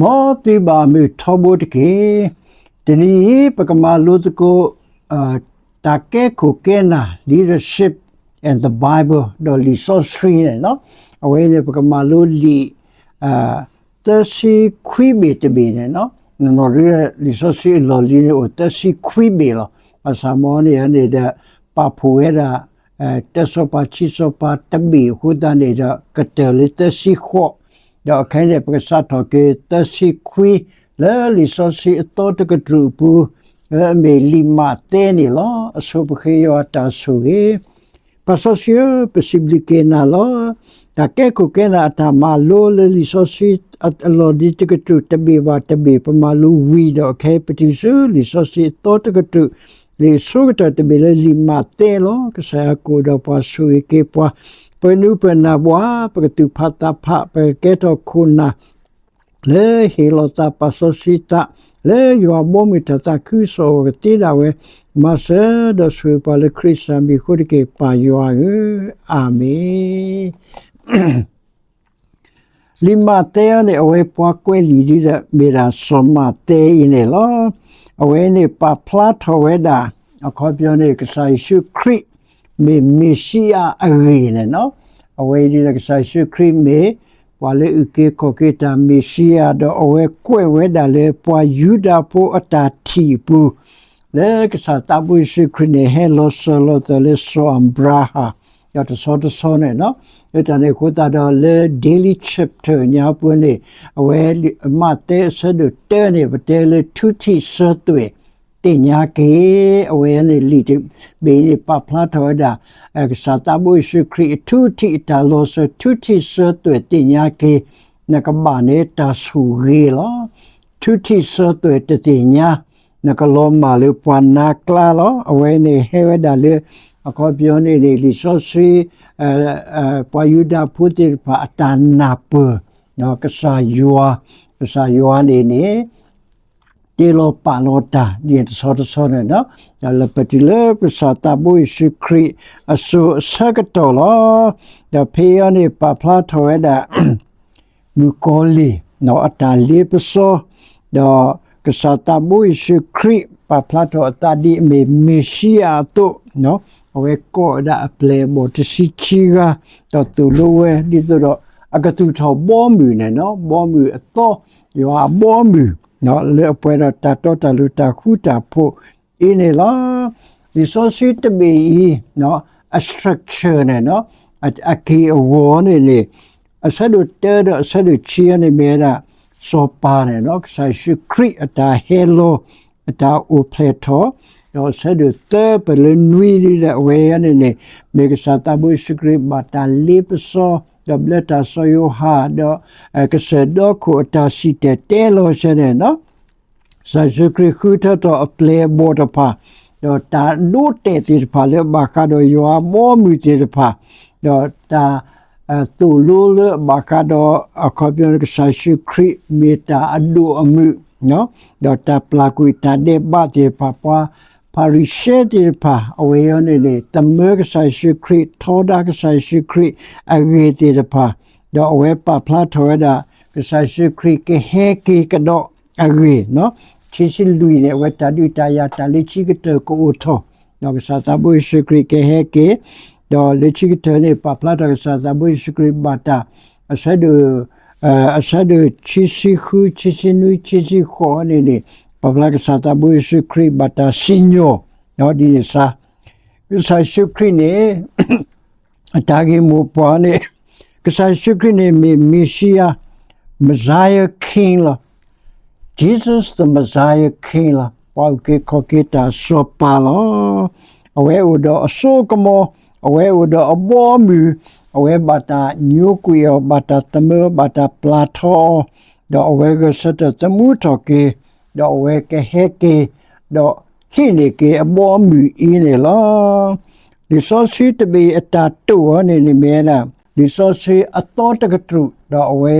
မ်သုဘၣ်မုာ်ထီဘိတက့ၢ်. တနံၤအံၤ ပကမၤလိသကိး တၢ်ကဲခိၣ်ကဲနၢ် Leadership and the Bible ဒီးလံာ်စီဆှံန့ၣ်လီၤ. အဝဲန့ၣ် ပကမၤလိလံာ် သၢဆံခွံဘ့ၣ်တဘ့ၣ်န့ၣ်လီၤ. နီၢ်နီၢ်ဒ်လံာ်စီဆှံအလီၢ်လံၤန့ၣ် အိၣ်သၢဆံခွံဘ့ၣ်လီၤ. ဘၣ်ဆၣ်မ်န့ၣ်န့ၣ်ဒီး ပာ်ဖှိၣ်ဝဲဒၣ် တၢစီၤပၤ ခံစီၤပၤတဘ့ၣ်အဃိသတးန့ၣ်ဒီး ကတၢၢ်လၢသၢဆံဃိး, ဒီးခဲအံၤန့ၣ် ပကစးထီၣ်က့ၤသၢဆံခွံ လၢလံာ်စီဆှံအသီတကတြူၢ်အပူၤ, လၢအမ့ၢ်လံာ်မးသဲန့ၣ်လီၤ. အဆိပဃ့ယွၤအတၢ်ဆိၣ်ဂ့ၤ. ပၢ်စီဆှံဧၢ, ပစံးဘျုးက့ၤနၤလီၤ. တၢ်ကဲခိၣ်ကဲနၢ်အတၢ်မၤလိလၢလံာ်စီဆှံအလီၢ်လံၤတကတြူၢ်တဘ့ၣ်ဘၣ်တဘ့ၣ် ပမၤလိဝံၤဒီး ခဲအံၤပတုၤဆူလံာ်စီဆှံအသီတကတြူၢ်, လံာ်အဆိကတၢၢ်တဘ့ၣ်လၢလံာ်မးသဲလီၤ. ကစၢ်ယွၤကအိၣ်ဒီးပှၤ ဆိၣ်ဂ့ၤက့ၤပှၤ, ပနူပနၢ်ဘှါ, ပကသူၣ်ဖးသးဖး, ပကကဲထီၣ်ခိၣ်နၢ် လၢဟ့ၣ်လီၤသး ပာ်စီဆှံသး လၢယွၤအဘီအမုၢ်တၢ်သးခုကစီၣ်အဂီၢ် ကသ့ဒၣ်ဝဲ, မၤစၢၤဒီးဆိၣ်ဂ့ၤပှၤလၢခရံာ်စၢ်မံၤအဃိတက့ၢ်, ပၢ်ယွၤဧၢ, အၤမ့ၣ်. လံာ်မးသဲအံၤန့ၣ် အဝဲပှၤကွဲးလံာ်ဒ်ဒီး မ့ၢ်ဒၣ်စီၤမးသဲအံၤန့ၣ်လီၤ. အဝဲန့ၣ်ပာ်ဖျါထီၣ်ဝဲဒၣ် အခီပညီန့ၣ် ကစၢ်ယ့ၣ်ၡူးခရံာ် မ့ၢ်မ့ၤၡံအၤအဂ့ၢ်န့ၣ်လီၤ. အဝဲအံၤဒ်ဒီး ကစၢ်ယ့ၣ်ၡူးခရံာ်မ့ၢ် ပှၤလၢအုၣ်က့ၤခီၣ်က့ၤတၢ်မ့ၤၡံအၤ ဒီးအဝဲကွဲးဝဲဒၣ်လၢပှၤယူဒၤဖိအတၢ်ထံၣ်အပူၤ လၢကစၢ်သးဘိယ့ၣ်ၡူးခရံာ်န့ၣ် ဟဲလီၤစၢၤလီၤသွဲၣ်လၢစီၤအၤဘြၤဟၣ်, ဒီးတဆီတဆီန့ၣ်လီၤ. လၢတၢ်န့ၣ်အဃိသတးဒီး လၢ Daily Scripture ညါပူၤန့ၣ် အဝဲမးသဲအဆၢဒိၣ်တၢန့ၣ် ပတဲလၢ ထူထံၣ်ဆၢသွဲၣ်သ့ၣ်ညါက့ၤ, အဝဲန့ၣ်လံာ်တဘ့ၣ်အံၤန့ၣ် ပာ်ဖျါထီၣ်ဝဲဒၣ် ကစၢ်သးဘိယ့ၣ်ၡူးခရံာ်အထူထံၣ်အတၢ်လီၤစၢၤ ထူထံၣ်ဆၢသွဲၣ်သ့ၣ်ညါက့ၤ, နကဘၣ်န့ၢ်တၢ်ဆိၣ်ဂ့ၤလီၤ. ထူထံၣ်ဆၢသွဲၣ်တသ့ၣ်ညါ, နကလီၤမၢ်လၢပှၤနါကျါလီၤ. အဝဲန့ၣ်ဟဲဝဲဒၣ်လၢ အခီပညီန့ၣ်န့ၣ် လံာ်စီဆှံ ပှၤယူဒၤဖိသ့ၣ်တဖၣ်အတၢ်နၢ်ပၢၢ် ကစၢ်ယွၤ, ကစၢ်ယွၤန့ၣ်န့ၣ် တ့လီၤပာ်လီၤတၢ် ဒ်န့ၣ်တဆီတဆီန့ၣ်လီၤ. ဒီးလၢပတုၤလၢကစၢ်သးဘိယ့ၣ်ၡူးခရံာ်အစိၤအဆၢကတီၢ်လီၤ. ဒီးဖဲအံၤန့ၣ် ပာ်ဖျါထီၣ်ဝဲဒၣ် မုၣ်ကီၤလံၢ် အတၢ်လ့ပစီ, ဒီးကစၢ်သးဘိယ့ၣ်ၡူးခရံာ် ပာ်ဖျါထီၣ်အသးဒ်အမ့ၢ်မ့ၤၡံအၤအသိး, အဝဲကိးဝဲဒၣ်အပျဲၢ်အဘီၣ်တဆံခံဂၤ, ဒီးသိၣ်လိဝဲ ဒ်သိးဒီး အကသူၣ်ထီၣ်ဘီမုၢ်န့ၣ်လီၤ. ဘီမုၢ်အသီ, ယွၤအဘီမုၢ် လၢအပှဲၤဒီးတၢ်တီတၢ်လိၤတၢ်ဃူတၢ်ဖိးအံၤန့ၣ်လီၤ. လံာ်စီဆှံတဘ့ၣ်အံၤ အ structure န့ၣ်လီၤ, အက့ၢ်အဂီၤန့ၣ်န့ၣ် အဆၢဒိၣ်တၢဒီးအဆၢဒိၣ်ခံန့ၣ်မ့ၢ်ဝဲဒၣ် စီၤပၤန့ၣ်လီၤ, ကစၢ်ယ့ၣ်ၡူးခရံာ်အတၢ်ဟဲလီၤ, အတၢ်အိၣ်ဖျဲၣ်ထီၣ်, ဒီးအဆၢဒိၣ်သၢပၢၢ်လၢနွံဒ်ဒီး အဝဲအံၤန့ၣ်န့ၣ် မ့ၢ်ကစၢ်သးဘိယ့ၣ်ၡူးခရံာ်ဘၣ်တၢ်လ့ပစီ, ဒီးဘျၢတၢ်စီၤယိၤဟၣ်, ဒီးကစၢၢ်ဒီခိၣ်အတၢ်စံၣ်တဲၤတဲလီၤဆၢန့ၣ်လီၤ. ကစၢ်ယ့ၣ်ၡူးခရံာ်ဃုထၢထီၣ်အပျဲၢ်အဘီၣ်တဖၣ်, ဒီးတၢ်ဒိတဲာ်သ့ၣ်တဖၣ်လၢအဘၣ်ဃးဒီးယွၤအဘီအမုၢ်သ့ၣ်တဖၣ်, ဒီးတၢ် သိၣ်လိလၢအဘၣ်ဃးဒီး အခီပညီန့ၣ် ကစၢ်ယ့ၣ်ၡူးခရံာ်မ့ၢ်တၢ်အဒိၣ်အမုၢ်, ဒီးတၢ်ပျၢ်ကွံာ်တၢ်ဒဲးဘးသ့ၣ်တဖၣ်, ပှၤဖၤရံၤၡဲသ့ၣ်တဖၣ် အဝဲအံၤန့ၣ်န့ၣ် သမၢကစၢ်ယ့ၣ်ၡူးခရံာ်, ထီဒါကစၢ်ယ့ၣ်ၡူးခရံာ်အဂ့ၢ်သ့ၣ်တဖၣ်, ဒီးအဝဲပာ်ဖျါထီၣ်ဝဲဒၣ် ကစၢ်ယ့ၣ်ၡူးခရံာ်ကဟဲက့ၤကဒီးအဂ့ၢ်, ခံဆံလွံၢ်န့ၣ် အဝဲတၢ်ဒုးတၢ်ယၤတၢ်လၢခံကတၢၢ်ကအိၣ်ထီၣ်, ဒီးကစၢ်သးဘိယ့ၣ်ၡူးခရံာ်ကဟဲက့ၤ, ဒီးလၢခံကတၢၢ်န့ၣ် ပာ်ဖျါထီၣ်ကစၢ်သးဘိယ့ၣ်ၡူးခရံာ်ဘၣ်တၢ် အဆၢဒိၣ် အဆၢဒိၣ်ခံဆံဃု, ခံဆံနွံ, ခံဆံဃိးန့ၣ်န့ၣ် ပာ်ဖျါကစၢ်သးဘိယ့ၣ်ၡူးခရံာ်ဘၣ်တၢ်စံၣ်ညီၣ်, ဒ်န့ၣ်စါ ကစၢ်ယ့ၣ်ၡူးခရံာ်န့ၣ် အတၢ်ဂ့ၢ်မိၢ်ပှၢ်န့ၣ် ကစၢ်ယ့ၣ်ၡူးခရံာ်န့ၣ်မ့ၢ် Messiah, Messiah King လီၤ. Jesus the Messiah King လီၤ. ပှၤအုၣ်က့ၤခီၣ်က့ၤတၢ်စီၤပၤလီၤ. အဝဲအိၣ်ဒီးအစိကမီၤ, အဝဲအိၣ်ဒီးအဘီအမုၢ်, အဝဲဘၣ်တၢ်ညိကွံာ်အီၤ, ဘၣ်တၢ်သမၢ, ဘၣ်တၢ်ပျၢ်ထီအီၤ, ဒီးအဝဲဂဲၤဆၢထၢၣ်သမူထီၣ်က့ၤ, ဒီးအဝဲကဟဲက့ၤ, ဒီးဟံးန့ၢ်က့ၤအဘီအမုၢ်အံၤန့ၣ်လီၤ. လံာ်စီဆှံတဘ့ၣ်အတၢ်တိာ်အီၤန့ၣ်န့ၣ် မ့ၢ်ဝဲဒၣ် လံာ်စီဆှံအသီတကတြူၢ်, ဒီးအဝဲ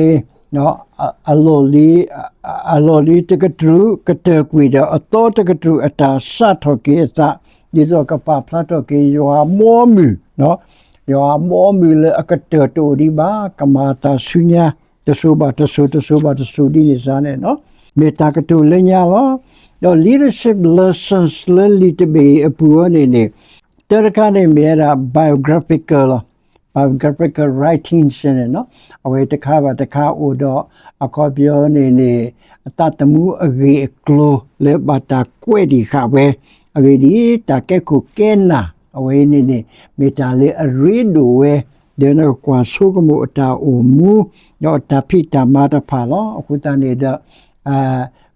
အလီၢ်လံၤ, အလီၢ်လံၤတကတြူၢ် ကတၢၢ်ကွံာ်ဒီးအသီတကတြူၢ်အတၢ်စးထီၣ်က့ၤအသး, ဒ်သိးကပာ်ဖျါထီၣ်က့ၤယွၤအဘီအမုၢ်, ယွၤအဘီအမုၢ်လၢအကတၢၢ်တအိၣ်ဒံးဘၣ်, ကမၤအသးဆူညါ တစိၤဘၣ်တစိၤ တစိၤဘၣ်တစိၤဒ်န့ၣ်စ့ၢ်န့ၣ် မ့ၢ်တၢ်ကတိၤလၢညါလီၤ. ဒီး leadership lessons လၢလံာ်တဘ့ၣ်အံၤအပူၤအံၤန့ၣ်န့ၣ် တၢတခါန့ၣ်မ့ၢ်ဝဲဒၣ် biographical လီၤ. Biographical writings န့ၣ် အဝဲတခါဘၣ်တခါအိၣ်ဒီး အခီပညီန့ၣ်န့ၣ် အသးသမူအဂ့ၢ်အကျိၤလၢဘၣ်တၢ်ကွဲးဒံးဃာ်ဝဲ အဂ့ၢ်ဒ်အံၤ တၢ်ကဲခိၣ်ကဲနၢ် အဝဲန့ၣ်န့ၣ် မ့ၢ်တၢ်လၢအရ့ဒိၣ်ဝဲ ဒီးနကကွၢ်ဆိကမိၣ်အတၢ်အိၣ်မူ ဒီးအတၢ်ဖံးတၢ်မၤတဖၣ်လီၤ. အဃိသတးန့ၣ်ဒီး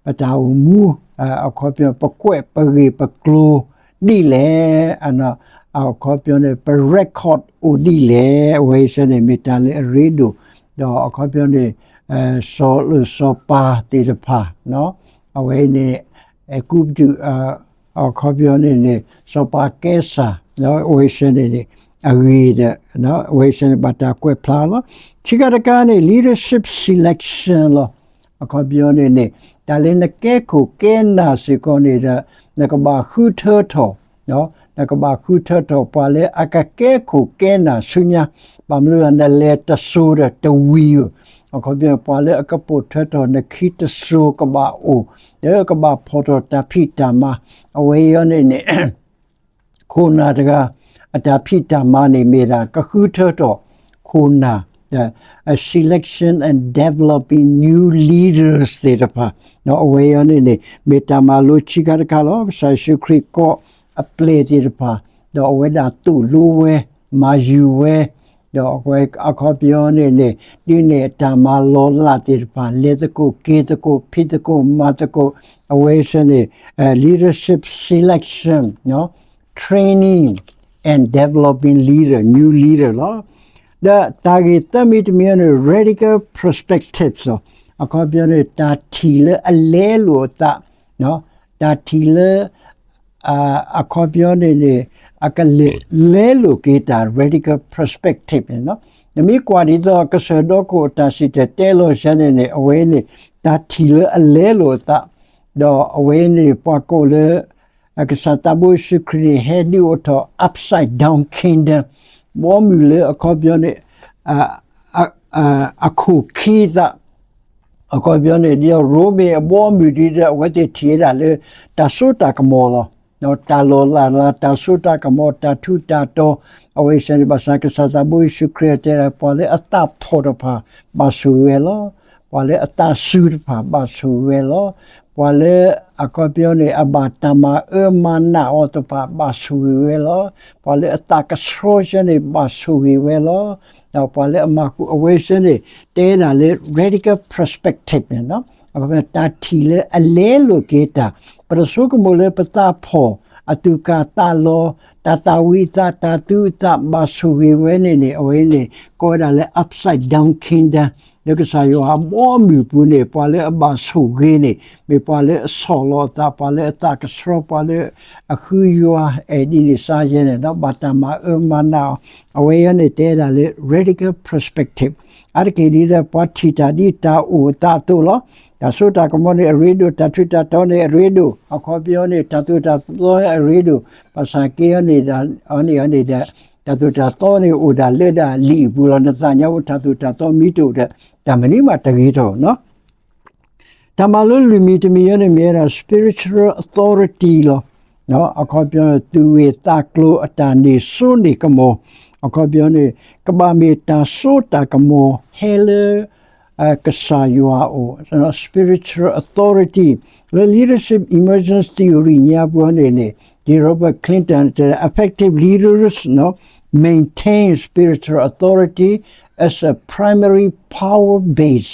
ပတၢ်အိၣ်မူ အခီပညီ ပကွဲးပဂ့ၢ်ပကျိၤဒ်လဲၣ် အခီပညီန့ၣ် ပ record အိၣ်ဒ်လဲၣ် အဝဲအံၤစ့ၢ်န့ၣ် မ့ၢ်တၢ်လၢအရ့ဒိၣ် ဒီးအခီပညီန့ၣ် စီၤလိၣ်စီၤပၤသ့ၣ်တဖၣ် အဝဲအံၤန့ၣ် အဲၤကူပတူး အခီပညီန့ၣ်န့ၣ် စီၤပၤကဲစၢ် ဒီးအဝဲအံၤစ့ၢ်န့ၣ်န့ၣ် အဂ့ၢ်ဒီး အဝဲအံၤစ့ၢ်န့ၣ် ဘၣ်တၢ်ကွဲးဖျါလီၤ. ခံခါတခါန့ၣ် leadership selection လီၤ. အခီပညီန့ၣ်န့ၣ် တၢ်လၢနကဲခိၣ်ကဲနၢ်စ့ၢ်ကီးန့ၣ်ဒီး နကဘၣ်ဃုထၢထီၣ် နကဘၣ်ဃုထၢထီၣ်ပှၤလၢအကကဲခိၣ်ကဲနၢ်ဆူညါ, ဘၣ်မနုၤလဲၣ် နလဲၤတစိၤဒီးတဝံၤဧိၤ, အခီပညီ ပှၤလၢအကပိာ်ထွဲထီၣ်နခံတစိၤကဘၣ်အိၣ်, လၢကဘၣ်ဖီၣ်ထီၣ်တၢ်ဖံးတၢ်မၤ, အဝဲအံၤန့ၣ်န့ၣ် ခိၣ်နၢ်တဂၤ အတၢ်ဖံးတၢ်မၤန့ၣ်မ့ၢ်ဒၣ် ကဃုထၢထီၣ်ခိၣ်နၢ်, the selection and developing new leaders သ့ၣ်တဖၣ်, အဝဲအံၤန့ၣ်န့ၣ် မ့ၢ်တၢ်မၤလိခံခါတခါလီၤ. ကစၢ်ယ့ၣ်ၡူးခရံာ်ကိးအပျဲၢ်သ့ၣ်တဖၣ်, ဒီးအဝဲဒၣ်သိၣ်လိဝဲ, မၤယုၤဝဲ, ဒီးအဝဲအခီပညီန့ၣ်န့ၣ် ဒုးနဲၣ်အတၢ်မၤလီၤလးသ့ၣ်တဖၣ် လဲၤသကိးက့ၤသကိး ဖံးသကိးမၤသကိး, အဝဲအံၤန့ၣ် leadership selection, training and developing leader, new leader လီၤ. ဒီးတၢ်ဂ့ၢ်သၢမံၤတမံၤန့ၣ် radical perspective လီၤ. အခီပညီန့ၣ် တၢ်ထံၣ်လၢအလဲလိာ်အသး, တၢ်ထံၣ်လၢ အခီပညီန့ၣ်န့ၣ် အကလဲၤလိာ်က့ၤတၢ် radical perspective န့ၣ်လီၤ. နမ့ၢ်ကွၢ်ဒ်သိးကစၢၢ်ဒီခိၣ်အတၢ်စံၣ်တဲၤတဲလီၤစ့ၢ်န့ၣ်န့ၣ် အဝဲန့ၣ် တၢ်ထံၣ်လၢအလဲလိာ်အသး, ဒီးအဝဲန့ၣ် ပှၤကိးလၢ ကစၢ်သးဘိယ့ၣ်ၡူးခရံာ်န့ၣ် ဟဲဒုးအိၣ်ထီၣ် upside down kingdom, ဘီမုၢ်လၢအခီပညီန့ၣ် အခိၣ်ခံသး, အခီပညီန့ၣ် ဒ်သိးရိမ့ၤအဘီအမုၢ်ဒ်ဒီး အဝဲသ့ၣ်ထံၣ်ဝဲဒၣ်လၢ တၢ်စိတၢ်ကမီၤလီၤ. တၢ်လီၤလးလၢတၢ်စိတၢ်ကမီၤ တၢ်ထူးတၢ်တီၤ, အဝဲအံၤစ့ၢ်န့ၣ် ဘၣ်ဆၣ်ကစၢ်သးဘိယ့ၣ်ၡူးခရံာ်တဲဒၣ် ပှၤလၢအသးဖှီၣ်တဖၣ် ဘၣ်ဆိၣ်ဂ့ၤဝဲလီၤ. ပှၤလၢအသးစူၤတဖၣ် ဘၣ်ဆိၣ်ဂ့ၤဝဲလီၤ. ပှၤလၢအခီပညီန့ၣ် အဘၣ်တၢ်မၤအၢမၤနးအီၤတဖၣ် ဘၣ်ဆိၣ်ဂ့ၤဝဲလီၤ. ပှၤလၢအသးကဆှီစ့ၢ်န့ၣ် ဘၣ်ဆိၣ်ဂ့ၤဝဲလီၤ. ဒီးပှၤလၢအမၤဃူ အဝဲစ့ၢ်န့ၣ် တဲဒၣ်လၢ radical perspective န့ၣ်လီၤ. တၢ်ထံၣ်လၢအလဲလိာ်က့ၤတၢ်, ပတဆိကမိၣ်လၢပသးဖှီၣ် အသူၣ်ကၢ်သးလီၤ, တၢ်သၣ်ဝံၤအသး တၢ်သူအသး ဘၣ်ဆိၣ်ဂ့ၤဝဲန့ၣ်န့ၣ် အဝဲန့ၣ် ကိးဝဲဒၣ်လၢ upside down kingdom လၢကစၢ်ယွၤအဘီအမုၢ်ပူၤန့ၣ် ပှၤလၢအဘၣ်ဆိၣ်ဂ့ၤန့ၣ် မ့ၢ်ပှၤလၢအဆီၣ်လီၤအသး ပှၤလၢအသးကဆှီ ပှၤလၢအဃုယွၤ အဲၣ်ဒ်န့ၣ်စ့ၢ်န့ၣ်ဒီး ဘၣ်တၢ်မၤအၢမၤနးအီၤ, အဝဲအံၤန့ၣ် တဲဒၣ်လၢ radical perspective အါတက့ၢ်ဒ်ဒီး ပှၤထံၣ်တၢ်ဒ်တၢ်အိၣ်အသးအသိးလီၤ. တၢ်စိတၢ်ကမီၤန့ၣ်အရ့ဒိၣ်, တၢ်ထူးတၢ်တီၤန့ၣ်အရ့ဒိၣ်, အခီပညီန့ၣ် တၢ်သိၣ်တၢ်သီအရ့ဒိၣ်, ဘၣ်ဆၣ်က့ၤအီၤန့ၣ်ဒီး အီၤန့ၣ်အီၤန့ၣ်ဒီး တၢ်သိၣ်တၢ်သီန့ၣ်အိၣ်ဒၣ်လၢဒၣ်လံာ်အပူၤလီၤ. နသ့ၣ်ညါအိၣ် တၢ်သိၣ်တၢ်သီမ့ၢ်တအိၣ်ဒီး တၢ်မနုၤမးတဂ့ၤထီၣ်နီၤ. တၢ်မၤလိလွံၢ်မံၤတမံၤအံၤန့ၣ်မ့ၢ်ဝဲဒၣ် spiritual authority လီၤ. အခီပညီန့ၣ် သူၣ်ဂ့ၢ်သးကျိၤအတၢ်န့ၢ်စိန့ၢ်ကမီၤ, အခီပညီန့ၣ် ကဘၣ်မ့ၢ်တၢ်စိတၢ်ကမီၤဟဲလၢ ကစၢ်ယွၤအအိၣ်, spiritual authority လၢ leadership emergence theory ညါပူၤန့ၣ်န့ၣ် ဒ် Robert Clinton တဲ effective leaders maintain spiritual authority as a primary power base.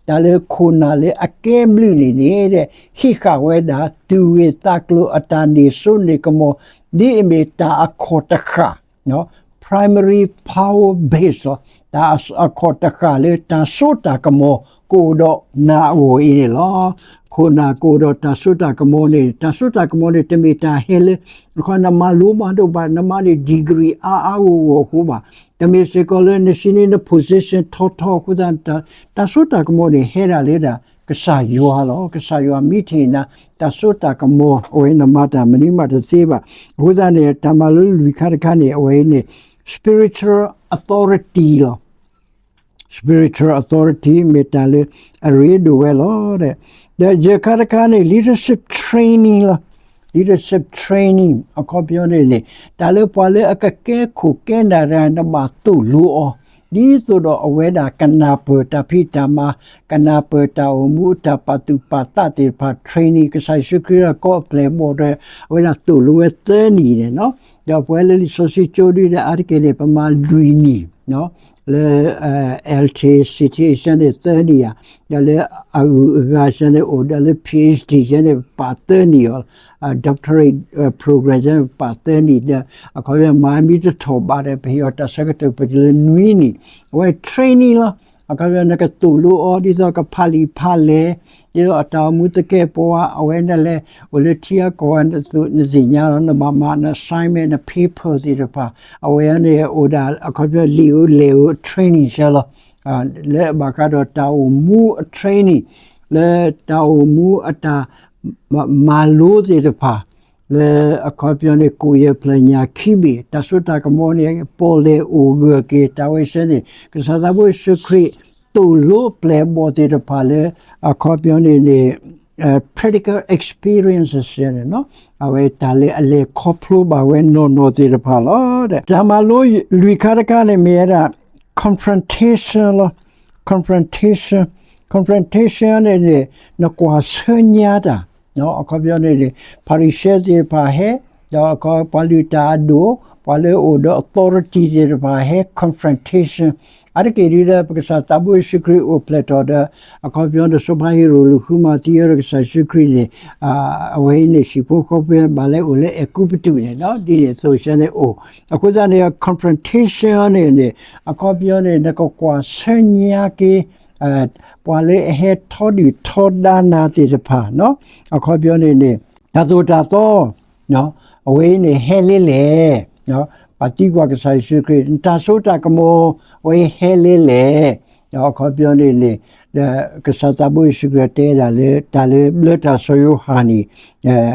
တၢ်လၢခိၣ်နၢ်လၢအကဲဘျုးန့ၣ်န့ၣ် ဟံးဃာ်ဝဲဒၣ် သူၣ်ဂ့ၢ်သးကျိၤအတၢ်န့ၢ်စိန့ၢ်ကမီၤ ဒ်အမ့ၢ်တၢ်အခီၣ်တဃၣ် primary power base လီၤ. တၢ်အခီၣ်တဃၣ်လၢတၢ်စိတၢ်ကမီၤကအိၣ်ဒီးနၤအဂီၢ်အံၤန့ၣ်လီၤ. ခိၣ်နၢ်ကအိၣ်ဒီးတၢ်စိတၢ်ကမီၤန့ၣ် တၢ်စိတၢ်ကမီၤန့ၣ် တမ့ၢ်တၢ်ဟဲလၢ နမၤလိဘၣ်ဒိၣ်ဘၣ် နမၤန့ၢ် degree အါအါဂီၢ်ဂီၢ်အဃိဘၣ်. တမ့ၢ်စ့ၢ်ကီးလၢနစံးန့ၢ်န position ထီထီအဃိသတး တၢ်စိတၢ်ကမီၤန့ၣ် ဟဲဒၣ်လၢဒၣ်ကစၢ်ယွၤလီၤ. ကစၢ်ယွၤမ့ၢ်ထံၣ်နၤ တၢ်စိတၢ်ကမီၤ အဝဲနမၤတၢ်မနုၤမးတသ့ဘၣ်. အဃိသတးန့ၣ် တၢ်မၤလိလွံၢ်ခါတခါန့ၣ် အဝဲအံၤန့ၣ် spiritual authority လီၤ. spiritual authority မ့ၢ်တၢ်လၢအရ့ဒိၣ်ဝဲလီၤ. ဒီးယဲၢ်ခါတခါန့ၣ် leadership training လီၤ. leadership training အခီပညီန့ၣ်န့ၣ် တၢ်လၢပှၤလၢအကကဲခိၣ်ကဲနၢ်တဂၤ နဘၣ်သိၣ်လိအီၤ ဒ်သိးဒီးအဝဲဒၣ်ကနၢ်ပၢၢ်တၢ်ဖံးတၢ်မၤ, ကနၢ်ပၢၢ်တၢ်အိၣ်မူအတၢ်ပာ်သူၣ်ပာ်သးသ့ၣ်တဖၣ် training ကစၢ်ယ့ၣ်ၡူးခရံာ်အကီအပျဲၢ်အဘီၣ်ဒီး အဝဲဒၣ်သိၣ်လိဝဲသၢနံၣ်န့ၣ်လီၤ. ဒီးပဝဲလၢလံာ်စီဆှံကၠိဒ်ဒီးအါတက့ၢ်န့ၣ် ပမၤလွံၢ်နံၣ် လၢ L T C T ဆၢန့ၣ်သၢနံၣ်ဧါ, ဒီးလၢအဂုၤအဂၤဆၢန့ၣ်အိၣ်, ဒီးလၢ P H D ဆၢန့ၣ်ပပာ်သၢနံၣ်အီၤ, doctorate program ဆၢန့ၣ်ပပာ်သၢနံၣ်ဒီး အခီပညီမၤမ့ၢ်တထီၣ်ဘးဒီး ပဟ့ၣ်အီၤတၢ်ဆၢကတီၢ်ပတုၤလၢနွံနံၣ်, အဝဲ training လီၤ. အခီပညီနကသိၣ်လိအီၤ ဒ်သိးကဖးလံာ်ဖးလဲၢ်, ဒ်သိးအတၢ်အိၣ်မူသကဲာ်ပဝး အဝဲဒၣ်လဲၣ် အိၣ်လၢထံအကီၢ်ဝဲ နသ့ၣ်ညါလီၤ နဘၣ်မၤန assignment န paper သ့ၣ်တဖၣ် အဝဲန့ၣ်အိၣ်ဒၣ် အခီပညီလံာ်ဧိၤလဲၢ်ဧိၤ training ဆၢလီၤ. လၢအဘၣ်ဃးဒီးတၢ်အိၣ်မူအ training လၢတၢ်အိၣ်မူအတၢ်မၤလိသ့ၣ်တဖၣ် လၢအခီပညီန့ၣ် ကိၣ်ယဲၢ်ဖျၢၣ်ညၣ်ခံဘ့ၣ် တၢ်စိတၢ်ကမီၤန့ၣ် ပီၣ်လဲၣ်အိၣ်ဂၢၢ်က့ၤ တၢ်ဝဲဆၢန့ၣ် ကစၢ်သးဘိယ့ၣ်ၡူးခရံာ် သိၣ်လိပျဲၢ်အဘီၣ်သ့ၣ်တဖၣ်လၢ အခီပညီန့ၣ်န့ၣ် practical experiences န့ၣ်လီၤ. အဝဲတၢ်လၢအလဲၤခီဖျိဘၣ်ဝဲနီၢ်နီၢ်သ့ၣ်တဖၣ်လီၤ. တၢ်မၤလိလွံၢ်ခါတခါန့ၣ်မ့ၢ်ဝဲဒၣ် confrontation လီၤ. confrontation confrontation န့ၣ်န့ၣ် နကွၢ်ဆၢညါတၢ် အခီပညီန့ၣ်န့ၣ် ဖၤရံၤၡဲသ့ၣ်တဖၣ်ဟဲ, ဒီးအခီပှၤလုၢ်တၢ်အဒိၣ် ပှၤလၢအိၣ်ဒီး authority သ့ၣ်တဖၣ်ဟဲ confrontation အါတက့ၢ်ဒ်လၢပကစၢ်သးဘိယ့ၣ်ၡူးခရံာ်အိၣ်ဖျဲၣ်ထီၣ်ဒီး အခီပညီဒီးစီၤပၤဟ့ရိၣ်လူၢ်ဃုမၤသံအီၤဒီး ကစၢ်ယ့ၣ်ၡူးခရံာ်န့ၣ် အဝဲအံၤန့ၣ် ဟံၣ်ဖိဃီဖိဘၣ်လဲၤအိၣ်လၢအဲၤကူပတူးန့ၣ်လီၤ. ဒ်န့ၣ်အသိးဆၢန့ၣ်အိၣ် အဃိသတးန့ၣ် confrontation န့ၣ်န့ၣ် အခီပညီန့ၣ် နကကွၢ်ဆၢညါက့ၤ ပှၤလၢအဟဲထီဒုၣ်ထီဒါနၤသ့ၣ်တဖၣ် အခီပညီန့ၣ်န့ၣ် တၢ်သိၣ်တၢ်သီ အဝဲအံၤန့ၣ်ဟဲလၢလဲၣ်. ပှၤသံကွၢ်ကစၢ်ယ့ၣ်ၡူးခရံာ် နတၢ်စိတၢ်ကမီၤ အဝဲဟဲလၢလဲၣ်. အခီပညီန့ၣ်န့ၣ် ဒီးကစၢ်သးဘိယ့ၣ်ၡူးခရံာ်တဲဒၣ်လၢ တၢ်လၢဘျၢတၢ်စီၤယိၤဟၣ်န့ၣ်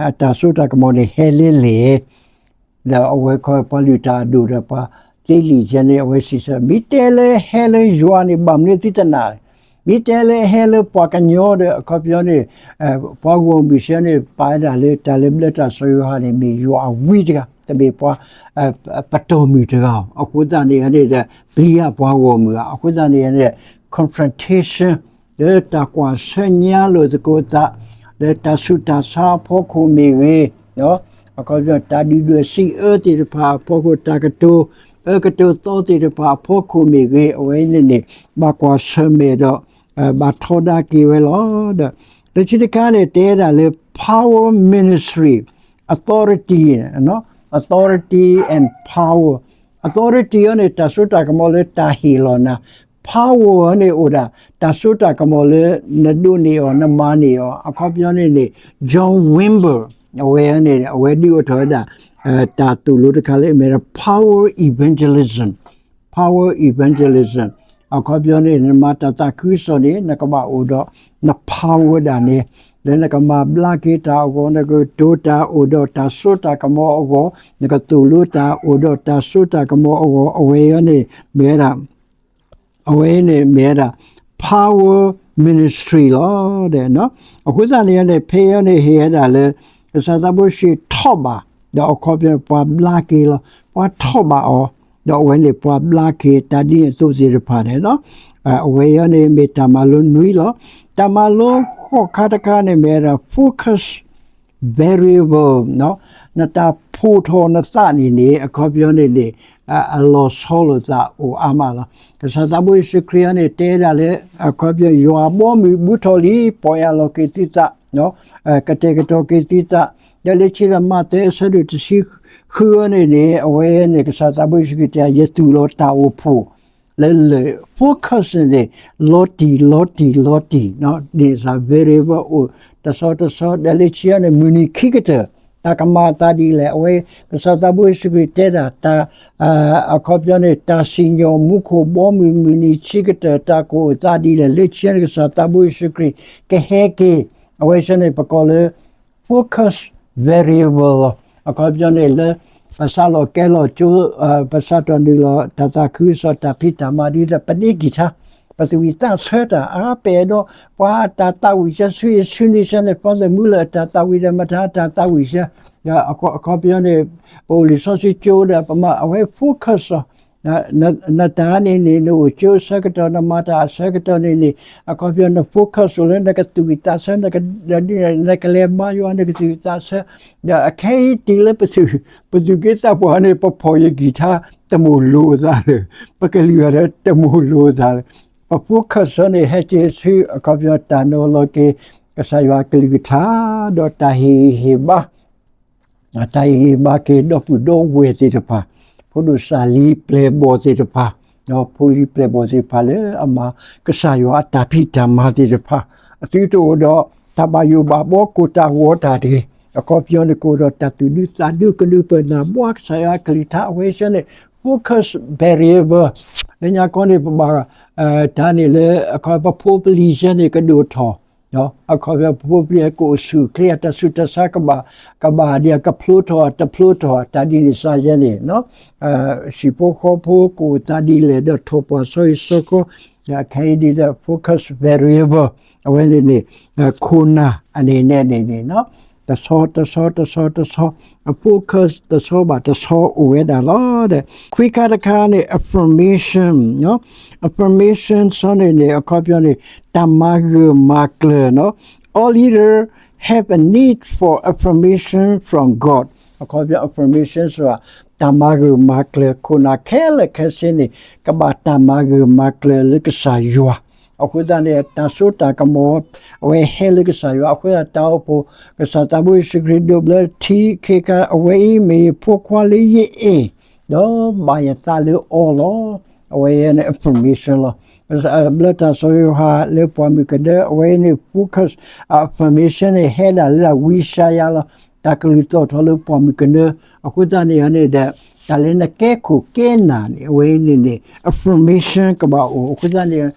အတၢ်စိတၢ်ကမီၤန့ၣ်ဟဲလၢလဲၣ်. ဒီးအဝဲခီပှၤလုၢ်တၢ်အဒိၣ်ဒီးပှၤသ့လံာ်ဆၢန့ၣ် အဝဲစံးဆၢ မ့ၢ်တဲလၢဟဲလၢယွၤန့ၣ် ဘၣ်မနုၤသုတနာ်လဲၣ်. မ့ၢ်တဲလၢဟဲလၢပှၤကညီဒီး အခီပညီန့ၣ် ပှၤဂီၢ်မုၢ်ဆၢန့ၣ် ပာ်ဝဲဒၣ်လၢတၢ်လၢဘျၢတၢ်စီၤယိၤဟၣ်န့ၣ် မ့ၢ်ယွၤအဝံတဂၤ တမ့ၢ်ပှၤ ပတီၢ်မုၢ်တဂၤ. အဃိသတးန့ၣ်န့ၣ်ဒီး ပျံၤယၤပှၤဂီၢ်မုၢ်ဧါ. အဃိသတးန့ၣ်န့ၣ် confrontation လၢတၢ်ကွၢ်ဆၢညါလိာ်သကိးသး လၢတၢ်ဆူးတၢ်ဆါအဖီခိၣ်မ့ၢ်ဂ့ၤ, အခီပညီတၢ်ဒုၣ်ဒွဲၣ်စံးအၢသ့ၣ်တဖၣ်အဖီခိၣ် တၢ်ကတိၤအၢကတိၤသီသ့ၣ်တဖၣ်အဖီခိၣ်မ့ၢ်ဂ့ၤ, အဝဲန့ၣ်န့ၣ် ဘၣ်ကွၢ်ဆၢၣ်မဲာ်ဒီး ဘၣ်ထီဒါက့ၤဝဲလီၤ. ဒီး တဆံတခါန့ၣ် တဲဒၣ်လၢ power ministry authority authority and power authority အီၤန့ၣ် တၢ်စိတၢ်ကမီၤလၢတၢ်ဟ့ၣ်လီၤနၤ, power အီၤန့ၣ်အိၣ်ဒၣ် တၢ်စိတၢ်ကမီၤလၢ နဒိးန့ၢ်အီၤ နမၤန့ၢ်အီၤ အခီပညီန့ၣ်န့ၣ် John Wimber အဝဲန့ၣ် အဝဲဒုးအိၣ်ထီၣ်ဝဲဒၣ် တၢ်သိၣ်လိတခါလၢအမ့ၢ်ဒၣ် power evangelism power evangelism အခီပညီန့ၣ် နမၤတၢ်သးခုကစီၣ်န့ၣ် နကဘၣ်အိၣ်ဒီး န power ဒၣ်နဲ လၢနကမၤဘျါက့ၤတၢ်အဂီၢ် နကတိၤတၢ်အိၣ်ဒီးတၢ်စိတၢ်ကမီၤအဂီၢ် နကသိၣ်လိတၢ်အိၣ်ဒီးတၢ်စိတၢ်ကမီၤအဂီၢ် အဝဲအံၤန့ၣ်မ့ၢ်ဝဲဒၣ် အဝဲအံၤန့ၣ်မ့ၢ်ဝဲဒၣ် power ministry လီၤ. အဃိသတးန့ၣ်န့ၣ် ဖဲအံၤန့ၣ်ဟ့ၣ်ဝဲဒၣ်လၢ ကစၢ်သးဘိယ့ၣ်ၡူးထီၣ်ဘၣ် ဒီးအခီပညီပှၤဘျါက့ၤလီၤ. ပှၤထီၣ်ဘၣ်အီၤ ဒီးအဝဲန့ၣ်ပှၤဘျါက့ၤတၢ်ဒ်န့ၣ်အသိးသ့ၣ်တဖၣ်န့ၣ်လီၤ. အဝဲအံၤန့ၣ်မ့ၢ်တၢ်မၤလိနွံလီၤ. တၢ်မၤလိဃိးခါတခါန့ၣ်မ့ၢ်ဝဲဒၣ် focus variable နတၢ်ဖှိၣ်ထီၣ်နသးန့ၣ်န့ၣ် အခီပညီန့ၣ်န့ၣ် အလီၤဆီလိာ်သးအိၣ်အါမးလီၤ. ကစၢ်သးဘိယ့ၣ်ၡူးခရံာ်အံၤန့ၣ် တဲဒၣ်လၢ အခီပညီ ယွၤအဘီအမုၢ်ဘူးထီၣ်လံ ပီၢ်ယၢ်လီၤက့ၤသုသး ကတဲာ်ကတီၤက့ၤသုသး ဒီးလၢခံဒီးမးသဲအဆၢဒိၣ်တဆံဃုအံၤန့ၣ်န့ၣ် အဝဲန့ၣ် ကစၢ်သးဘိယ့ၣ်ၡူးခရံာ်တဲ ယသူၣ်လီၤတၢ်အိၣ်ဖှိၣ် လၢလၢာ် focus န့ၣ် လီၤတံၢ်လီၤတံၢ်လီၤတံၢ် န့ၣ်စ့ၢ် variable အိၣ်တဆီတဆီ ဒီးလၢခံအံၤန့ၣ် မုၢ်နံၤခံကတၢၢ် တၢ်ကမၤအသးဒ်လဲၣ် အဝဲ ကစၢ်သးဘိယ့ၣ်ၡူးခရံာ်တဲဒၣ် တၢ် အခီပညီန့ၣ် တၢ်စံၣ်ညီၣ်မူခိၣ်ဘီမုၢ် မုၢ်နံၤခံကတၢၢ် တၢ်ကအိၣ်သးဒ်လဲၣ် လၢခံအံၤန့ၣ် ကစၢ်သးဘိယ့ၣ်ၡူးခရံာ် ကဟဲက့ၤ အဝဲဆၢန့ၣ် ပကိးလၢ focus variable လီၤ. အခီပညီန့ၣ်လၢ ပစးလီၤကဲလီၤကၠိ ပစးထီၣ်နုာ်လီၤ တၢ်သးခုကစီၣ် တၢ်ဖံးတၢ်မၤဒ်လဲၣ် ပန့ၢ်ကံၢ်ဆါ ပသူၣ်ဝံၣ်သးဆၢတၢ် အါပအဲၣ်ဒိး ပှၤအတၢ်သးဝံၣ်ဆၢ ဆူယ့ၣ်ၡူးန့ၣ်ဆၢန့ၣ် ဖီသးမူလၢအတၢ်သးဝံၣ်ဒီး မတၤအတၢ်သးဝံၣ်ဆၢ အခီပညီန့ၣ် ပအိၣ်လံာ်စီဆှံကၠိဒီး ပမၤအဝဲ focus အီၤ နတၢ်န့ၣ်န့ၣ် နအိၣ်ကၠိအဆၢကတီၢ် နမၤတၢ်အဆၢကတီၢ်န့ၣ်န့ၣ် အခီပညီ န focus အိၣ်လၢနကသူၣ်ဝံၣ်သးဆၢ နကလဲၤမၤယွၤ နကသူၣ်ဝံၣ်သးဆၢ ဒီးအခဲအံၤတုၤလၢ ပသူၣ်က့သးပှၢ်န့ၣ် ပဖီၣ်ယကံၢ်ထါ တမိၢ်လိာ်သးလၢ ပကလုၢ်ဂၤဒီး တမိၢ်လိာ်သးလၢ ပ focus န့ၣ် ဟဲက့ၤဆူ အခီပညီ တၢ်နီၤလီၤက့ၤ ကစၢ်ယွၤအကလုၢ်ကထါ ဒီးတၢ်ဟ့ၣ်ဂံၢ်ဟ့ၣ်ဘါ တၢ်ဟ့ၣ်ဂံၢ်ဟ့ၣ်ဘါက့ၤဒီပုၢ်ဒီဝဲၢ်သ့ၣ်တဖၣ်, ဖိဒိၣ်စၢ်လံပျဲၢ်ဘီၣ်သ့ၣ်တဖၣ်, ဒီးဖိလံပျဲၢ်ဘီၣ်သ့ၣ်တဖၣ်လၢအမၤကစၢ်ယွၤအတၢ်ဖံးတၢ်မၤသ့ၣ်တဖၣ်, အသုတအိၣ်ဒီး တၢ်ဘၣ်ယိၣ်ဘၣ်ဘီကိၢ်တၢ်ဂီၤတၢ်တဂ့ၤ, အခီပညီန့ၣ်ကအိၣ်ဒီးတၢ်သူၣ်ဒူသးဒူကဒုးပၢၢ်နၢ်ဘှါကစၢ်ယွၤအကလုၢ်ကထါအဝဲဆၢန့ၣ် focus variable လၢညါခီန့ၣ် ပဘၣ် တၢ်န့ၣ်လၢ အခီပဖိပလံၤဆၢန့ၣ် ကဒိၣ်ထီၣ် အခီပညီ ပဖိပလံၤကအိၣ်ဆူၣ်အိၣ်ချ့ အတၢ်ဆူးတၢ်ဆါကဘၣ် ကဘၣ်ဒ်အကဖျိထီၣ် တဖျိထီၣ် တၢ်ဒ်န့ၣ်စ့ၢ်ယဲန့ၣ် ဟံၣ်ဖိဃီဖိကအိၣ်သးဒ်လဲၣ် ဒီးထီၣ်ပှၢ်စီဆှံစီကီ ခဲအံၤဒ်ဒီး focus variable အဝဲန့ၣ်န့ၣ် ခိၣ်နၢ်အန့ၣ်န့ၣ်န့ၣ်န့ၣ် တဆီတဆီတဆီတဆီ အ focus တဆီဘၣ်တဆီအိၣ်ဝဲဒၣ်လီၤ. ဒီးခွံခါတခါန့ၣ် affirmation, affirmation ဆီန့ၣ်န့ၣ် အခီပညီန့ၣ် တၢ်မၤဂၢၢ်မၤကျၢၤနီၤ All leader have a need for affirmation from God. အခီပညီ affirmation ဆိုတာ တၢ်မၤဂၢၢ်မၤကျၢၤ ခိၣ်နၢ်ခဲလၢာ်ခဲဆ့န့ၣ် ကဘၣ်တၢ်မၤဂၢၢ်မၤကျၢၤလၢကစၢ်ယွၤ အဃိသတးန့ၣ် တၢ်စိတၢ်ကမီၤ အဝဲဟဲလၢကစၢ်ယွၤ အဃိသတးတၢ်အိၣ်ဖှိၣ် ကစၢ်သးဘိယ့ၣ်ၡူးခရံာ်ဒိးဘျၢထံခ့ခါ အဝဲအံၤမ့ၢ်ယဖိခွါလၢယအဲၣ် ဒီးဘၣ်ယသးလၢအီၤလီၤ. အဝဲန့ၣ် affirmation လီၤ. ဘျၢတၢ်စီၤယိၤဟၣ်လၢပှၢ်မုၢ်ကနၢ အဝဲအံၤန့ၣ် focus affirmation န့ၣ် ဟဲဒၣ်လၢဝံယၡါယၤလီၤ. တၢ်ကလုၢ်သီၣ်ထီၣ်လၢပှၢ်မုၢ်ကနၢ အဃိသတးန့ၣ်န့ၣ်ဒီး တၢ်လၢနကဲခိၣ်ကဲနၢ်န့ၣ် အဝဲအံၤန့ၣ်န့ၣ် affirmation ကဘၣ်အိၣ် အဃိသတးန့ၣ်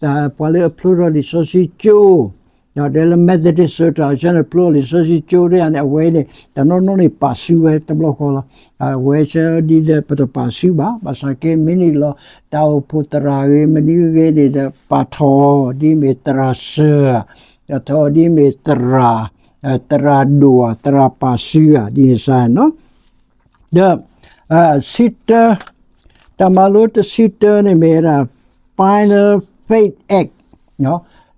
တၢ်ပှၤလၢအဖျိထီၣ်လံာ်စီဆှံကၠိ ဒီးလၢ Methodist စၢၤတၢ်ဆၢန့ၣ် ဖျိလံာ်စီဆှံကၠိဒ်န့ၣ် အဝဲန့ၣ် တနီၤနီၤန့ၣ် ပာ်စုဝဲတဘျီဃီလီၤ. အဝဲဆၢဒ်ဒီး ပတပာ်စုဘၣ်, ဘၣ်ဆၣ်က့ မ့ၢ်နုာ်လီၤ တၢ်အိၣ်ဖှိၣ်သရၣ်ဂ့ၤ မနုၤဂ့ၤန့ၣ်ဒီး ပာ်ထီၣ်ဒ်မ့ၢ်သရၣ်စၢၤဧါ, ပာ်ထီၣ်ဒ်မ့ၢ်သရၣ်, သရၣ်ဒိၣ်ဧါ, သရၣ်ပာ်စုဧါ, ဒ်န့ၣ်စ့ၢ်နီၤ ဒီး ဆံတၢ, တၢ်မၤလိတဆံတၢန့ၣ်မ့ၢ်ဝဲဒၣ် Final Faith Act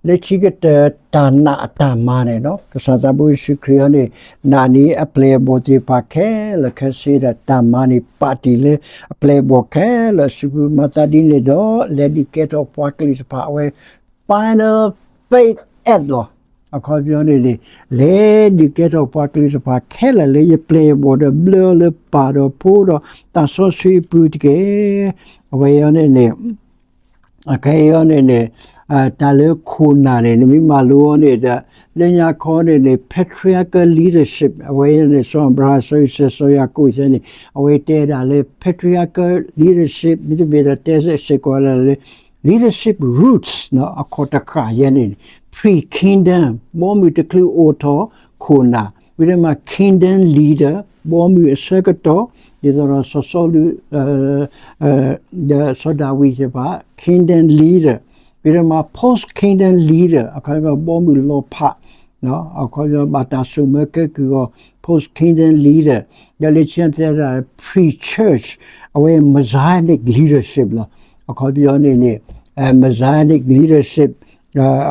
လၢခံကတၢၢ်တၢ်နာ်အတၢ်မၤန့ၣ်နီၤ ကစၢ်သးဘိယ့ၣ်ၡူးခရံာ်အံၤန့ၣ် နာ်န့ၢ်အပျဲၢ်အဘီၣ်သ့ၣ်တဖၣ်ခဲလၢာ်ခဲဆ့ဒီး တၢ်မၤန့ၣ်ပာ်တ့ၢ်လၢအပျဲၢ်အဘီၣ်ခဲလၢာ်အစုပူၤ မၤသးဒ်န့ၣ်ဒီး လဲၤဒုးကဲထီၣ်ပှၤကလုာ်တဖၣ်အဝဲ Final Faith Act လီၤ. အခီပညီန့ၣ်န့ၣ် လဲၤဒုးကဲထီၣ်ပှၤကလုာ်တဖၣ်ခဲလၢာ်လၢယပျဲၢ်ယဘီၣ်ဒီး ဘျၢလၢပၢ်ဒီးဖိဒီးသးစီဆှံအပူၤတက့ၢ်. အဝဲအံၤန့ၣ်န့ၣ် အခဲအံၤန့ၣ်န့ၣ် တၢ်လၢခိၣ်နၢ်န့ၣ် နမ့ၢ်မၤလိအီၤန့ၣ်ဒီး လၢညါခီန့ၣ်န့ၣ် patriarchal leadership အဝဲန့ၣ် စီၤအၤဘြၤဟၣ် စီၤအံၣ်စၢး စီၤယၤကိာ်သ့ၣ်န့ၣ် အဝဲတဲဒၣ်လၢ patriarchal leadership မ့တမ့ၢ်ဒီးတဲစ့ၢ်ကီးဝဲဒၣ်လၢ leadership roots အခီၣ်တဃၣ်ယဲန့ၣ် pre-kingdom ဘီမုၢ်တချုးအိၣ်ထီၣ်ခိၣ်နၢ် ဝံၤဒီးမ့ၢ် kingdom leader ဘီမုၢ်အဆၢကတီၢ် ဒ်သိးဒီးစီၤစီလူး ဒီးစီၤဒၤဝံးသ့ၣ်တဖၣ် kingdom leader ဝံၤဒီးမ့ၢ် post kingdom leader အခီပညီဘီမုၢ်လီၤဖး အခီပညီဘၣ်တၢ်ဆိၣ်မၢကဲကုၢ်အီၤ post kingdom leader ဒီးလၢခံတဲဒၣ် pre-church အဝဲ Messianic leadership လီၤ. အခီပညီန့ၣ်န့ၣ် Messianic leadership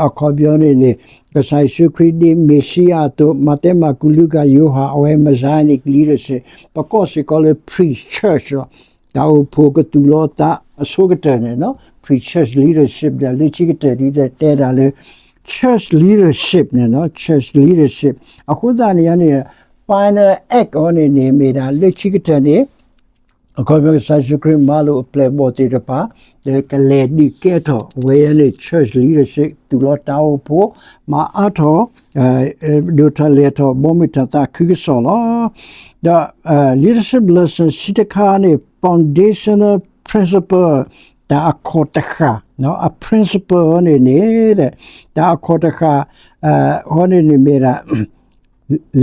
အခီပညီန့ၣ်န့ၣ် ကစၢ်ယ့ၣ်ၡူးခရံာ်ဒ်မ့ၣ်ၡံအၤအသိး မးသဲ မၢ်ကူး လူၤကၣ် ယိၤဟၣ် အဝဲ Messianic leadership ပကိးစ့ၢ်ကီးလၢ pre-church လီၤ. တၢ်အိၣ်ဖှိၣ်ကသူၣ်လီၤသးအဆိကတၢၢ်န့ၣ် pre-church leadership ဒီးလၢခံကတၢၢ်ဒ်တဲဒၣ်လၢ church leadership န့ၣ် church leadership အဃိသတးန့ၣ်န့ၣ် final act အီၤန့ၣ်န့ၣ် မ့ၢ်ဒၣ်လၢခံကတၢၢ်န့ၣ် အခီပညီကစၢ်ယ့ၣ်ၡူးခရံာ်မၤလိာ်အပျဲၢ်အဘီၣ်သ့ၣ်တဖၣ် ဒီးကလဲၤဒုးကဲထီၣ် အဝဲန့ၣ် church leadership သူၣ်လီၤတၢ်အိၣ်ဖှိၣ် မၤအါထီၣ် ဒိၣ်ထီၣ်လဲၢ်ထီၣ် ဘီမုၢ်တၢ်သးခုကစီၣ်လီၤ. ဒီး leadership lesson ဆံတခါန့ၣ် foundational principle တၢ်အခီၣ်တဃၣ် အ principle န့ၣ်န့ၣ် တၢ်အခီၣ်တဃၣ် အဃိန့ၣ်န့ၣ်မ့ၢ်ဒၣ်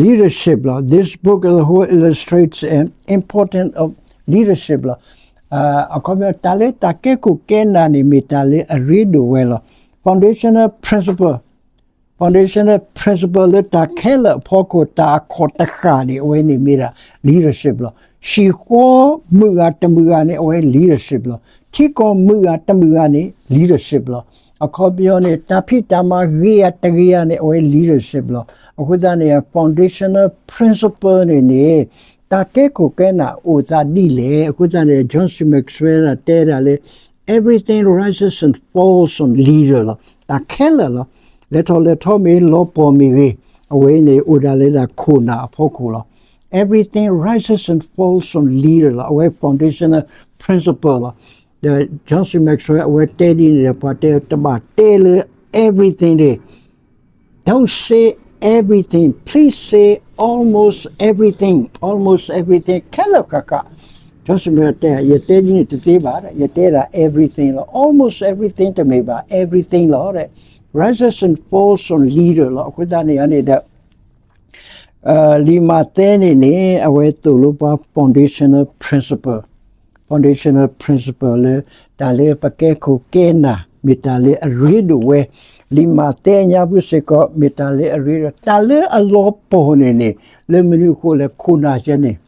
leadership လီၤ. This book as a whole illustrates an important of leadership လီၤ. အခီပညီ တၢ်လၢတၢ်ကဲခိၣ်ကဲနၢ်န့ၣ် မ့ၢ်တၢ်လၢအရ့ဒိၣ်ဝဲလီၤ. Foundational principle, foundational principle လၢတၢ်ခဲလၢာ်အဖီခိၣ် တၢ်အခီၣ်တဃၣ်န့ၣ် အဝဲန့ၣ်မ့ၢ်ဒၣ် leadership လီၤ. ဟံၣ်ဃီမုာ်ဂၤတမုာ်ဂၤန့ၣ် အဝဲ leadership လီၤ. ထံကီၢ်မုာ်ဂၤတမုာ်ဂၤန့ၣ် leadership လီၤ. အခီပညီန့ၣ် တၢ်ဖံးတၢ်မၤဂ့ၤဂၤတဂ့ၤဂၤန့ၣ် အဝဲ leadership လီၤ. အဃိသတးန့ၣ် foundational principle န့ၣ်န့ၣ် တၢ်ကဲခိၣ်ကဲနၢ်အိၣ်သးဒ်လဲၣ်. အဃိသတးန့ၣ် John C Maxwell တဲဒၣ်လၢ everything rises and falls on leader လီၤ. တၢ်ခဲလၢာ်လီၤ. လဲၤထီၣ်လဲၤထီမ့ၢ်ဂ့ၤ လီၤပှီၢ်မ့ၢ်ဂ့ၤ အဝဲန့ၣ် အိၣ်ဒၣ်လၢဒၣ်ခိၣ်နၢ်အဖီခိၣ်လီၤ. Everything rises and falls on leader လီၤ. အဝဲ foundational principle လီၤ. ဒီး John C Maxwell အဝဲတဲဒ်န့ၣ်ဒီး ပှၤတဲတဘၣ်တဲလၢ everything န့ၣ် Don't say everything. Please say almost everything. Almost everything. ခဲလၢာ်ဃၣ်ဃၣ်. John C Maxwell တဲ ယတဲဒ်န့ၣ်တသ့ဘၣ်, ယတဲဒၣ် everything လီၤ. Almost everything တမ့ၢ်ဘၣ်, everything လီၤ. Rises and falls on leader လီၤ. အဃိသတးန့ၣ်န့ၣ်ဒီး လံာ်မးသဲန့ၣ်န့ၣ် အဝဲသိၣ်လိပှၤ foundational principle, foundational principle လၢ တၢ်လၢပကဲခိၣ်ကဲနၢ် မ့ၢ်တၢ်လၢအရ့ဒိၣ်ဝဲ, လံာ်မးသဲအညါပူၤစ့ၢ်ကီး မ့ၢ်တၢ်လၢအရ့ဒိၣ်, တၢ်လၢအလီၤပှီၢ်န့ၣ်န့ၣ် လၢမနုၤအဃိလဲၣ် ခိၣ်နၢ်ယဲန့ၣ်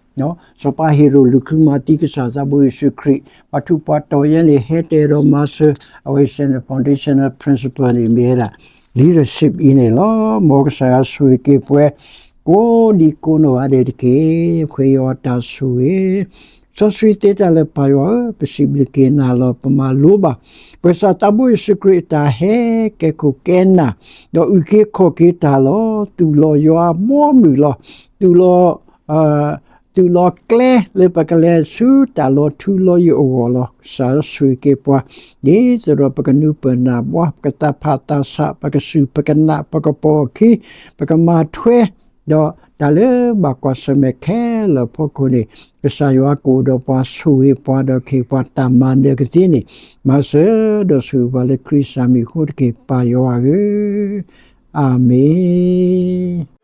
စီၤပၤဟ့ရိၣ်လူၤဃုမၤတံၢ်ကစၢ်သးဘိယ့ၣ်ၡူးခရံာ် ပှၤထူးပှၤတီၤယဲန့ၣ် ဟဲတဲဒီးမၤစၢၤ အဝဲစ့ၢ်န့ၣ် foundational principle န့ၣ်မ့ၢ်ဝဲဒၣ် leadership အံၤန့ၣ်လီၤ. မ်ကစၢ်ယွၤဆိၣ်ဂ့ၤက့ၤပှၤ ကိးဒံကိးနီၢ်ဂၤဒဲးတက့ၢ်. ပဃ့ယွၤတၢ်ဆိၣ်ဂ့ၤ စီဆှံသ့တၢ်လၢပၢ်ယွၤဧၢ, ပစံးဘျုးက့ၤနၤလီၤ ပမၤလိဘၣ် ပကစၢ်သးဘိယ့ၣ်ၡူးခရံာ်အတၢ်ဟဲကဲခိၣ်ကဲနၢ်, ဒီးအုၣ်က့ၤခီၣ်က့ၤတၢ်လီၤ. သူၣ်လီၤယွၤဘီမုၢ်လီၤ. သူၣ်လီၤ သူၣ်လီၤကျဲလၢပကလဲၤဆူတၢ်လီၤထူလီၤယိာ်အဂီၢ်လီၤ. ကစၢ်ဆိၣ်ဂ့ၤက့ၤပှၤ ဒ်သိးဒီးပကနုာ်ပၢၢ်နၢ်ဘှါ, ပကသးဖးသးဆး, ပကစူၢ်ပကနး, ပကပိာ်အခံ, ပကမၤထွဲ, ဒီးတၢ်လၢဘၣ်ကွၢ်ဆၢၣ်မဲာ်ခဲလၢာ်အဖီခိၣ်န့ၣ် ကစၢ်ယွၤကအိၣ်ဒီးပှၤ ဆိၣ်ဂ့ၤပှၤဒီးကဟ့ၣ်ပှၤတၢ်မၤနၢၤကသ့န့ၣ် မၤစၢၤဒီးဆိၣ်ဂ့ၤပှၤလၢခရံာ်စၢ်မံၤအဃိတက့ၢ် ပၢ်ယွၤဧၢ, အၤမ့ၣ်.